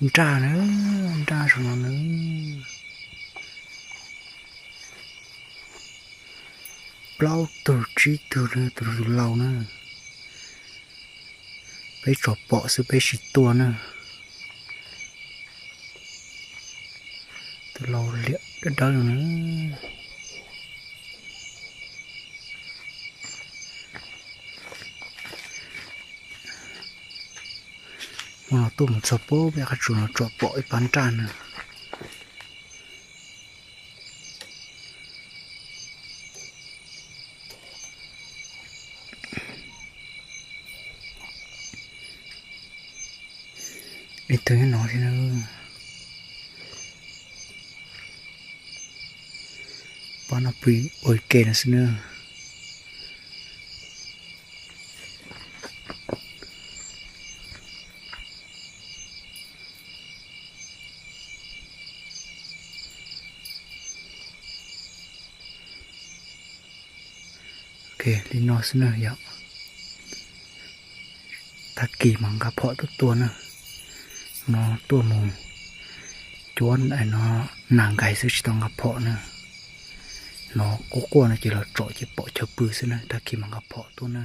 Nraj na, nraj saum no na. Plaub tug tsib tug na, tus lau na. Peb tsom pom xwb peb tsis tua na. Tus lau liam dawb dawb na. Hmo no tuaj mus txog pem peb qab tsuas no tsom pom ib pab nraj na. Ib tug nyob no thiab na. Pab no pw ua ke no xwb na. Ok, li no xwb na yom. Tag kis mas nqa phom tuaj tua na. No tuaj mus cuab no nas nkais xwb tsis tau nqa phom na. No quaj quaj no ces los tsom ces pom chaw pw xwb na, tag kis mas nqa phom tuaj na.